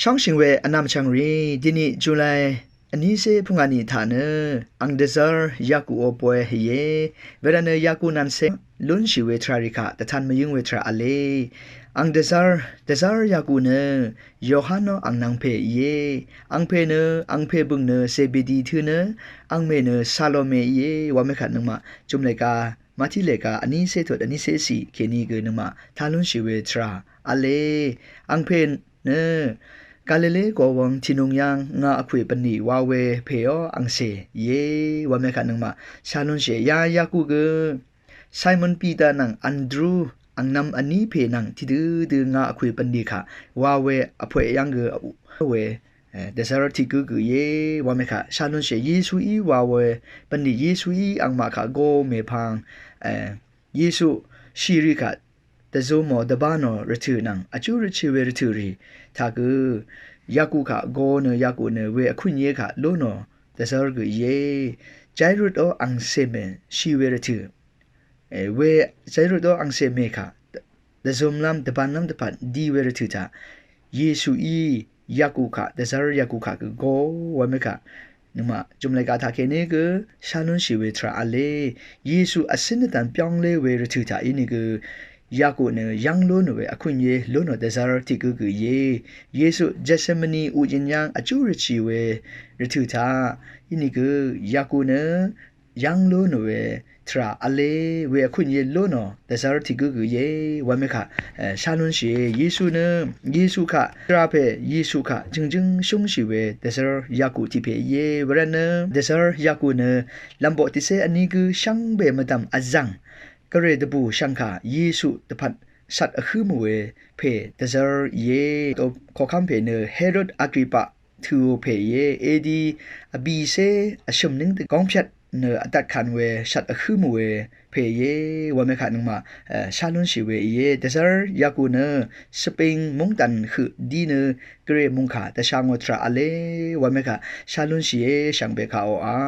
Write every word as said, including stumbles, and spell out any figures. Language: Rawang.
Shóngshìng we vnvm vchvng rì, dini July vnícé pungani taq nø ang dvzv́r Yaku ó bóy íe. Wervtnø Yaku nansé lúnshì we tvrà rì kaq dvtan mvyǿng we tvrà v̄le. Ang dvzv́r, dvzv́r Yaku nø Yohan ó ang nvng pè íe. Angpè nø, angpè bø̀ng nø Zebedi tø̄ nø, angmè nø Salome íe. Wamekaq nøngmaq jumleka, Mati leka vnícé tut vnícé siq kèní gø nøngmaq tá lúnshì we tvrà v̄le. Angpè nø, Galile gòwvng tìnung yv́ng ngà vkwè bv̀nlì wa we pè ó angcè íe. Wamekaq nøngmaq shá lúnshì ya Yaku gø Simon Peter nvng Andrew angnvm vní pè nvng tiqdø dø ngà vkwè bv̀nlì kaq wa we vpweq yv́ng gø vú we, eh, dvzv́r tiq gǿ gø íe. Wamekaq shá lúnshì Yesuí wa we bv̀nlì Yesuí angmaq kaq gó mèpvng, eh, Yesu shìrì kaq dvzumò dvbánò rvtø̀ nvng vjú rvchì we rvtø̀ rì taq gø Yaku kaq gó nø Yaku nø we vkúnye kaq lúnò dvzv́r gø íe. Jairus ó angcè mè shì we rvtø̀, eh, we Jairus ó angcè mè kaq dvzumlv́m dvbánlv́m dvpvt di we rvtø̀ taq Yesuí Yaku kaq dvzv́r Yaku kaq gø gó. Wamekaq nøngmaq jumleka taq kèní gø shá lúnshì we tvrà v̄le. Yesu vcín dvdv̀n byónglé we rvtø̀ taq ínìgø Yaku nø yv́ng lúnò we vkúnye lúnò dvzv́r tiq gǿ gø íe. Yesu Gethsemane uqjøn yv́ng vjú rvchì we rvtø̀ taq ínìgø Yaku nø yv́ng lúnò we tvrà v̄le we vkúnye lúnò dvzv́r tiq gǿ gø íe. Wamekaq, eh, shá lúnshì Yesu nø, Yesu kaq tvrà pè Yesu kaq jø̀ngjǿng shúngshì we dvzv́r Yaku tiq pè íe. Wervtnø dvzv́r Yaku nø lv̀mboq tiqcé vní gǿ shvngbe mvdv̀m vzv̀ng gvray dvbù shv̀ngkà Yesu dvpvt shvt vhǿ mò we pè dvzv́r íe. Koqkv́m pè nø Herod Agrippa tøò pè íe. Edi vbìcé vshø̀m nǿng dvgóngpyvt nø vdvtkàn we shvt vhǿ mò we pè íe. Wamekaq nøngmaq, eh, shá lúnshì we íe. Dvzv́r Yaku nø Spain mungdàn høq dí nø gvray mungkà dvsha ngò tvrà v̄le. Wamekaq shá lúnshìe shvngbe kaq oqà.